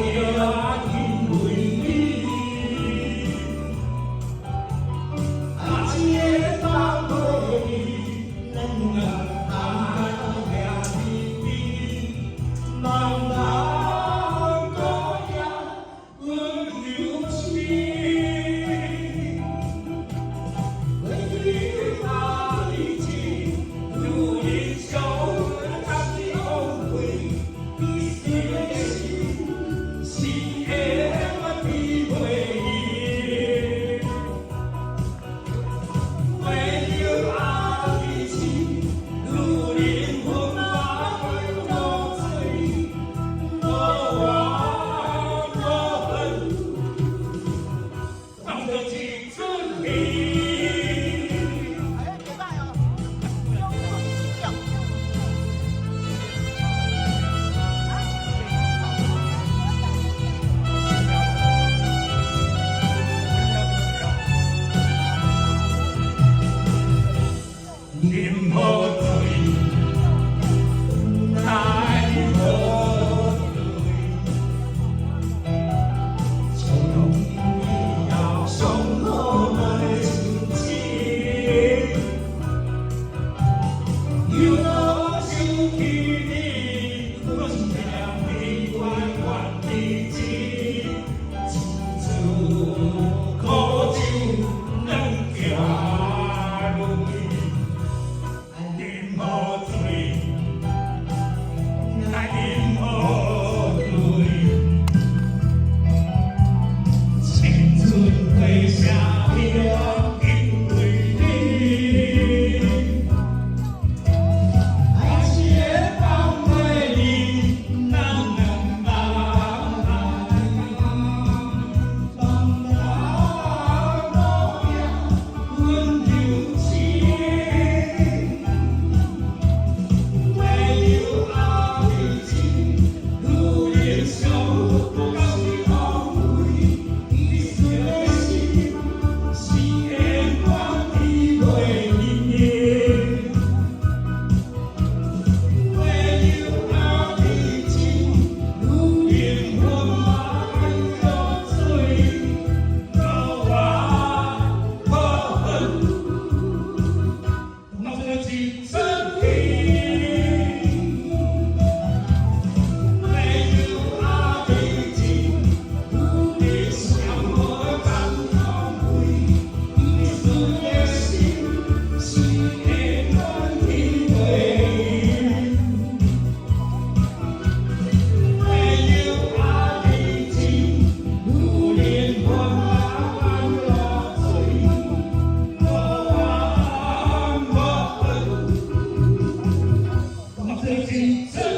因為你，愛情的放袂你，兩人愛聽甜蜜，茫茫孤夜溫柔情。為了愛情，女人相甘浪費，彼此的心是永遠甜袂腻。為了愛情，女人魂目落水，無怨無恨，當作一出戲。哎，袂歹哦，用用。飲好醉，來好醉，從今以後上好咱的親情。又若想起你，阮念你願願的情，一支苦酒兩行淚。飲好醉，來飲好醉，青春花謝因為你，愛情的放袂你，咱兩人茫茫孤夜溫柔情。為了愛情，女人相甘浪費，彼此的心是永遠甜袂膩。為了愛情，女人魂目落水，無怨無恨，當作一出戲。為了愛情，女人相甘浪費，彼此的心是永遠甜袂膩。為了愛情，女人魂目落水，無怨無恨，當作一出戲。